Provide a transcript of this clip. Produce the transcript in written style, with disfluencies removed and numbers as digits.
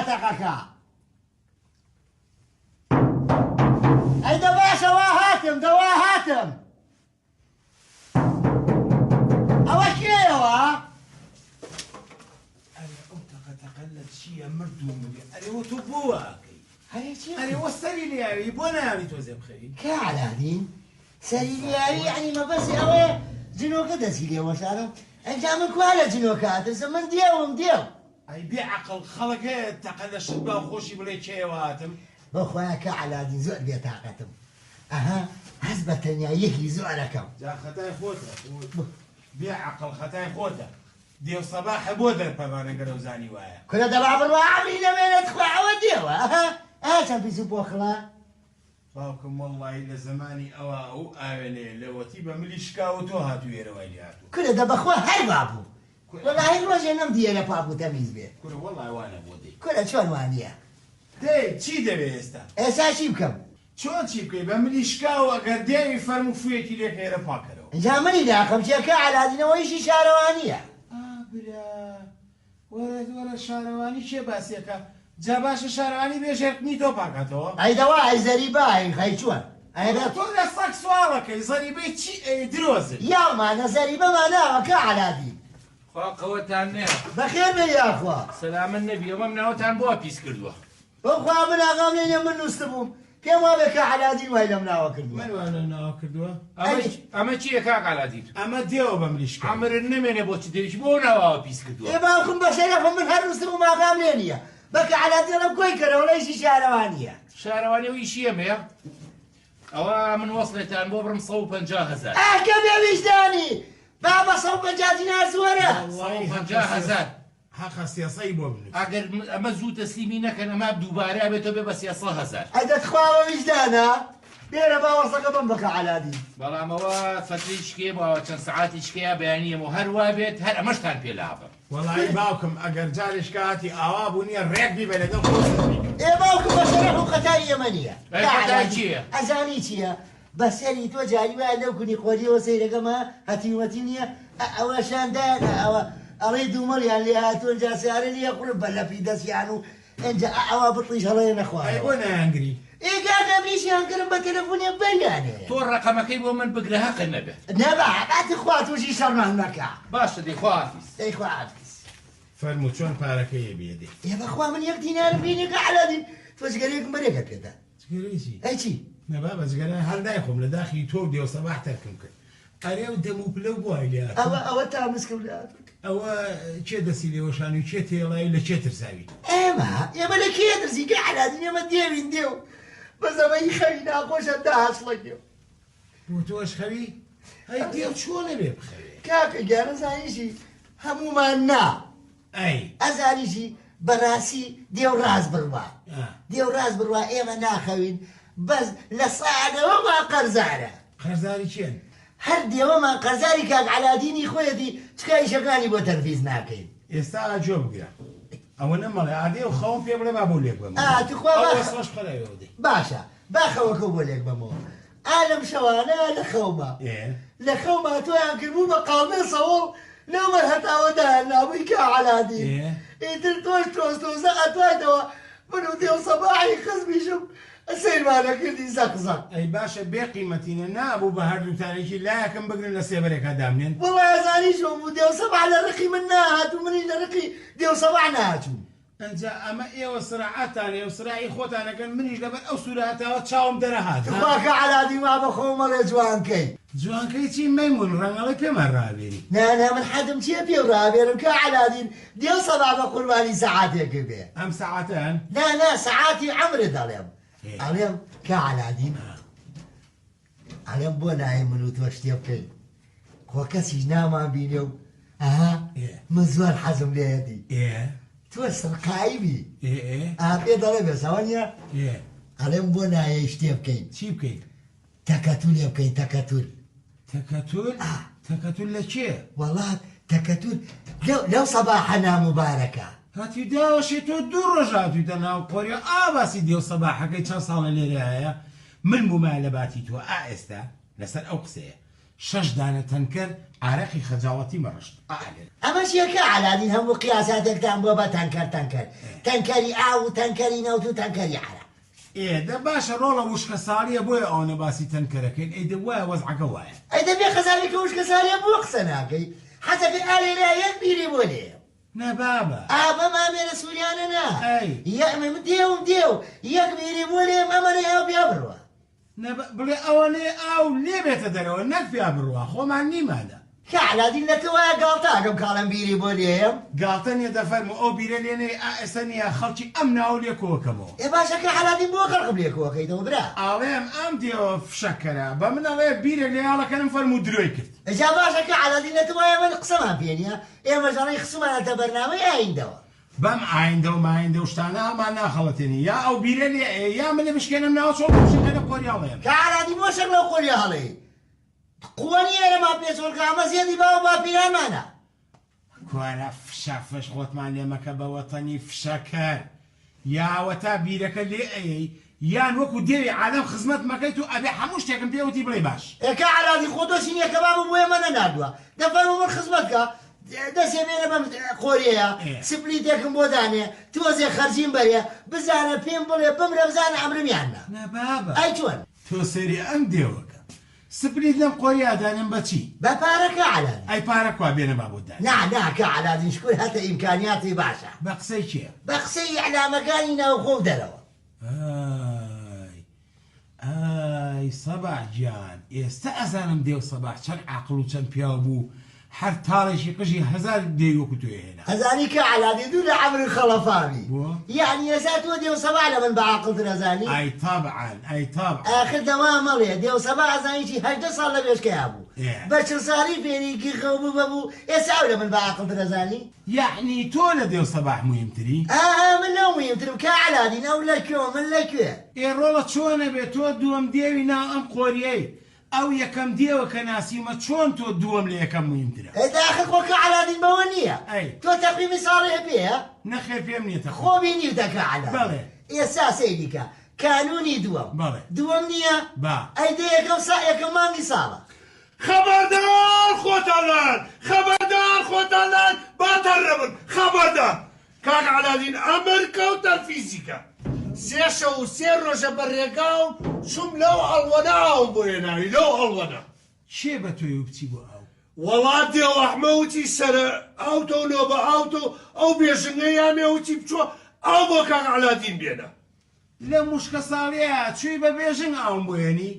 تەقەکە. ئەی دە باشە وا هاتم، دە وا هاتم. ئەوە کێیەوە؟ ئەرێ ئەو تەقە تەقە لە چییە مردوو مری ئەرێ وە تۆ بۆ وا ئەکەی؟ ئەرێ چی ئەرێ وە سەری لێیاوی بۆ نایەڵی تۆزێ بخەوی؟ کا عەلادین سەری لێیاوی یەعنی مەبەستی ئەوەیە جنۆکە دەستی لێ وەشانم ئینجا من کوا لە جنۆکە ئەترسم من دێوم دێو. ئەی بێ عەقڵ خەڵک هەیە تەقە لە شت با خۆشی بڵێ کێیەوە هاتم؟ بەخوایە کا عەلادین زۆر بێتاقەتم ئەها هەست بە تەنیاییەکی زۆر ئەکەم. جا خەتای خۆتە خۆ بێ عەقڵ خەتای خۆتە دێو سەباحە بۆ دەرپەڕانە گەرەو زانی وایە. کورە دەبا بڕوا عەمری نەمێنێ تخوا ئەوە دێوە ئەها ئەها چەند پیس و پۆخڵە. باوکم وەڵڵاهی لە زەمانی ئەوا ئەو ئاوێنەیە لەوەتی بە ملی شکاوە تۆ هاتووی ئێرە وای لێ هاتووە. کورە دە بەخوا هەر وا بوو وەڵاهی ڕۆژێ نەمدی ئێرە پاک و تەمیز بێ. کورە وەڵڵاهی وا نەبووە دەی. کورە چۆن وا نییە. دەی چی دەوێ ئێستا؟ ئێستا چی بکەم؟ چۆن چی بکەی بە ملی شکاوە گەر دێوی فەرموو فوویەکی لێ کە ئێرە پاک کەرەوە. ئینجا منی داخم چیە کە عەلادین ئەوە ئیشی شارەوانیە. ئا برا وەرە وەرە شارەوانی کێ باسی ئەکا جا باشە شارەوانی بێ ژێرقنی تۆ پاکاتەوە. ئەی دەوا ئەی زەریبە ئەی خەی چۆن ئەی بە. تۆ لە سەگ سواڵەکەی زەریبەی چی ئەی درۆزن. یاومانە زەریبەمان ناوە کا عەلادین. خوا قەوەتان نەیا. بەخێر بێی یاخوا. سەلامەت نەبی ئەمەم ناوەتان بۆ پیس کردوە. بەخوا من ئاغام لێ نیە من نوستبووم پێم وابێ کاک عەلادین وای لەم ناوە کردوە. من وام لەم ناوە کردوە. ئەمە چیە کاک عەلادین؟ ئەمە دێوە بە مریشکە. عەمرت نەمێنێ بۆ چ دێویکی بۆ ئەو ناوە ئاوا پیس کردوە. ئێ باوکم بە شەرەفم من هەر نوستبووم ئاغام لێ نیە بە کاک عەلادین ئەڵێم کۆی کەرەوە ئەڵێ ئیشی شارەوانیە. شارەوانی ئەو ئیشی ئێمەیە؟ ئەوە من وەسڵێتان بۆ بڕم 150 هەزار. ئاه کە بێ ویژدانی بابە 150 دینار زۆرە. 150 هەزار. هەقە سێسەی بۆ بنوسی. ئەگەر ئەمە زوو تەسلیمی نەکەن ئەمە دووبارە ئەبێتەوە بێ بە سێسە هەزار. ئەی دە تخوا ئەوە ویژدانە؟ بێرە با وەسڵەکە بم بکە عەلادین. بەڵام ئەوە فەترەی شکێ بۆ چەند سەعاتی شکەیە بەیانی ئەمە هەر وا بێت هەر ئەمەشتان پێ لابەم. وەڵایی باوکم ئەگەر جارێ شکاتی ئاوا بوو نیە ڕێک بیبە لەگەڵ خۆت سزمی کە. ئێ باوکم بە شەرەف و خەتای ئێمە نیە. ئەی خەتای کێیە؟ ئەزانی چیە بەسەری تۆ جاری وایە لەو کونی قۆریەوە سەیرەکەم ها هەتیو مەتیو نیە ئە ئەوە شان دایان ئە ئەوە ئەڵێی دوومەڵیان لێ هاتووە ئینجا سیارە لێ قوڕ بە لەپی دەستیان و ئینجا ئە ئەوە بتڵیش هەڵەیە ئەی نەخوارەوە. بۆ نایانگری؟ ئێ کاکە منیشیان کردم بە تەلەفونێ بەریانێ. تۆ ڕەقەمەکەی بۆ من بگرە هەقت نەبێ. نەبا با تخوا توشی شەڕمان مەکە. باشە دەی خواحافیز. دەی خواحافیز. فەرموو چۆن پارەکەی ئەبێ دەی. ئێ بەخوا من یەک دینارم پێ نیە کە عەلادین تۆ جگەرەیەکم بەرێ گەر پێت دا. جگەرەی چی؟ ئەی چی؟ نا بابە جگەرە هەر نایخۆم لە داخی تۆ و دێو سەباح تەرکم کرد. ئەرێ و دەم و پلە و بۆ وای لێ هاتوو؟ ئەوە ئەوە تا مسکم لێ هاتوو. ئەوە کێ دەستی لێ وەشانی و کێ تێڵای و لە کێ ترساوی؟ ئێمە ئێمە لە کێ ترسین کە عەلادین ئێمە دێوین دێو بەس ئەمە ئی خەوی ناخۆشە داهەچڵەکێ. بۆ تۆش خەوی؟ ئەی دێو چۆن ئەبێ بخەوێ؟ کاکە گیان ئەزانی چی؟ هەموومان نا. ئەی. ئەزانی چی؟ بەڕاستی دێو ڕاست بڕوا. دێو ڕاست بڕوا ئێمە ناخەوین بەس لە سەعدەوەمان قەرزارە. قەرزاری کێن؟ هەر دێوەمان قەرزاری کاک عەلادینی خۆیەتی چکا ئیشەکانی بۆ تەنفیز ناکەین. ئێستا گوێ بگرە ئەوەنە مەڵێ ئادەی ئەو خەوەم پێ بڵێ با بۆ لێک بەمەوە. ئا توخوا با ئەو وەسڵەش بخەرە ئەوێوە دەی. باشە با خەوەکەو بۆ لێک بەمەوە. ئا لەم شەوانە لە خەوما. ئێ. لە خەوما تۆیان کردبوو بە قاڵبێ سەوڵ لەو بەر هەتاوە دایان نابووی کا عەلادین. ئێ. ئیتر تۆش تۆز تۆزە ئەتوایتەوە من و دێو سەباحی خزمیشم سەیرمان ئەکردی زەق زەق. ئەی باشە بێ قیمەتینە نابوو بە هەردووتانێکی لایەکم بگرن لە سێبەرێکا دامنێن. وەڵا ئەزانی چۆن بوو دێو سەباح لە ڕقی من نەهات و منیش لە ڕقی دێو سەباح نەهاتووم. ئەنجا ئەمە ئێوە سراعەتان هەیە و سراعی خۆتان ئەکەن منیش لەبەر ئەو سورەهەتاوە چاوم دەرەهات ها. تخوا کە عەلادین وا بە خۆم مەڵێ جوانکەی. جوانکەی چی مەیمون ڕەنگەڵی پێمان ڕابێری. نا نا من حەدم چیە پێو ڕابێرم کا عەلادین دێو سەبا بە قوربانی سەعاتێکت بێ. ئەم سەعاتەن؟ نا نا سەعاتی عەمرت ئەڵێم ئەڵێم کا عەلادین ئەڵێم بۆ نایەی من و تۆ شتێ بکەین خۆ کەسیش نامان بینێ و ئەها من زۆر حەزم لێیەتی تۆ سڕقایبی ئا پێ دەڵێ بێسەوە نییە ئەڵێم بۆ نایەی شتێ بکەین. چی بکەین؟ تەکەتولێ بکەین تەکەتول. تەکەتول؟ تەکەتول لە کێ؟ وەڵا تەکەتول لەو لەو سەباحە ناموبارەکە. هەتیو داوەشێ تۆ دوو ڕۆژ هاتوویتە ناو قۆریەوە ئاوا باسی دێو سەباحەکەی چەند ساڵە لێرە هەیە من بوومایە لە باتی تۆ ئا ئێستا لەسەر ئەو قسەیە. شەش دانە تەنکەر عارەقی خەجاڵەتی مەڕشت. ئا لێرە. ئەمە چیە کا عەلادین هەموو قیاساتێکتان بووە بە تەنکەر تەنکەر تەنکەری ئاو و تەنکەری نەوت و تەنکەری عەرەق. ئێ دە باشە ڕۆڵە وشکە ساڵیە بۆیە ئەوەنە باسی تەنکەرەکەین ئەی دە وایە وەزعەکە وایە. ئەی دە بێ خەزاوی کە وشکە ساڵیە بۆ قسە ناکەی حەزەکەی ئا لێرە یەک بیری بۆ لێیە. نا بابە. ئا بەم ئامێرە سوریانە نا. ئەی. یە من دێوم دێو یەک بیری بۆ لێم ئەمەنەی ئاو پیا بڕوا. نا بڵێ ئەوەنەی ئاو لێ بێتە دەرەوە نەک پیا بڕوا خۆمان نیمانە. کا عەلادین لە تۆ وایە گاڵتە ئەکەم کاڵێم بیری بۆ لێیەم. گاڵتە نیە دەفەرموو ئەو بیرە لێ نەیە ئا ئێستا نیە خەڵکی ئەم ناوە لێ کۆکەمەوە. ئێ باشە کا عەلادین بۆ خەڵکم لێ کۆکەیتەوە برا. ئاڵێم ئەم دێوە فشەکەرە بە من ئەڵێ بیرێک لە یاڵەکەنم فەرموو درۆی کرد. جا باشە کا عەلادین لە تۆ وایە من قسەمان پێ نیە ئێمەش ئەڵێین خسومانەتە بەرنامەی ئایندەوە. بەم ئایندە و مایندە و شتانە هەڵمان ناخەڵەتێنی یا ئەو بیرە لێ ئەیە یا منە بشکێنم ناوە چۆڵ بەو شەقەنە قۆریا هەڵەیەم. کا عەلادین بۆ شەق لەو قۆریە هەڵەیەی قوە نیە ئێرە ما پێ چۆڵ کە ئەمە زێدی باو باپیرانمانە. کوارە فشە فش خۆتمان لێ مەکە بە وەتەنی فشەکەر یا ئەوەتا بیرەکە لێ ئەیەی یان وەکو دێوی عالەم خزمەت مەکەیت و ئەبێ هەموو شتێکم پێ وتی بڵێی باش. ئێ کا عەلادین خۆ تۆ چی نیە کە بابم بۆ ئێمە نەناردوە دە فەرموو من خزمەت کە دەسێ بێنە بەم قۆریەیە سپلیتێکم بۆ دانێ تۆزێ خەرجیم بەرێ بزانە پێم بڵێ بمرە بزانە ئەمرم یان نا. نا بابە. ئەی چۆن؟ تۆ سەیری ئەم دێوە کە. سپلیت لەم قۆریە دانێم بە چی؟ بە پارە کا عەلادین. ئەی پارە کوا بێنە با بۆت دانێم. نا نا کا عەلادین شکور هەتە ئیمکانیاتی باشە. بە قسەی کێ؟ بە قسەی ئیعلامەکانی ناوخۆ و دەرەوە. ئای ئای سەباح گیان ئێستە ئەزانم دێو سەباح چەند عاقڵ و چەند پیاو بوو هەر تاڵێکی قژی هەزار دێوی وەکو تۆی هێنا. ئەزانی کە عەلادین دوور لە عەمری خەڵەفاوی بۆ؟ یەعنی ئێستا تۆ دێو سەباح لە من بە عاقڵتر ئەزانی؟ ئای تەبعەن ئای تەبعەن. ئاخر دەوا مەڵێ دێو سەباح ئەزانی چی 18 ساڵ لە بێشکەیا بوو ئێ. بە 40 ساڵی فێری گیغە و ببە بوو ئێستا ئەو لە من بە عاقڵتر ئەزانی؟ یەعنی تۆ لە دێو سەباح موهیمتری؟ ئا ئا من لەو موهیمترم کا عەلادین ئەو لە کوێ و من لە کوێ؟ ئێ ڕۆڵە چۆنەبێ تۆ دووەم دێوی ناو ئەم قۆریەی ئەو یەکەم دێوە کە ناسیومە چۆن تۆ دووەم لە یەکەم موهیمترە؟ ئێ داخە خۆ کا عەلادین بەوە نییە. ئەی. تۆ تەقویمی ساڵێ پێیە؟ نەخێر پێم نییە تەقویم. خۆ بینیوتە کا عەلادین. بەڵێ. ئێستا سەیری کە کانوونی دووەم. بەڵێ. دووەم نییە؟ با. ئەی دە یەکەم سا یەکەم مانگی ساڵە. خەبەردار خۆتان خەبەردار خۆتان با تەرەبن خەبەردار کاک عەلادین ئەمر کەوتە فیزیکە سێ شەو و سێ ڕۆژە بە ڕێگا و چوم لەو ئەڵوەنە ئاوم بۆ هێناوی لەو ئەڵوەنە. کێ بە تۆی و بچی بۆ ئاو؟ وەڵا دێو ئەحمە وتی سەرە ئاوتە و نۆبە ئاوتە و ئەو بێژنگە یامێ وتی بچۆ ئاو بۆ کاک عەلادین بێنە. لەم وشکە ساڵیە چووی بە بێژنگ ئاوم بۆ هێنی؟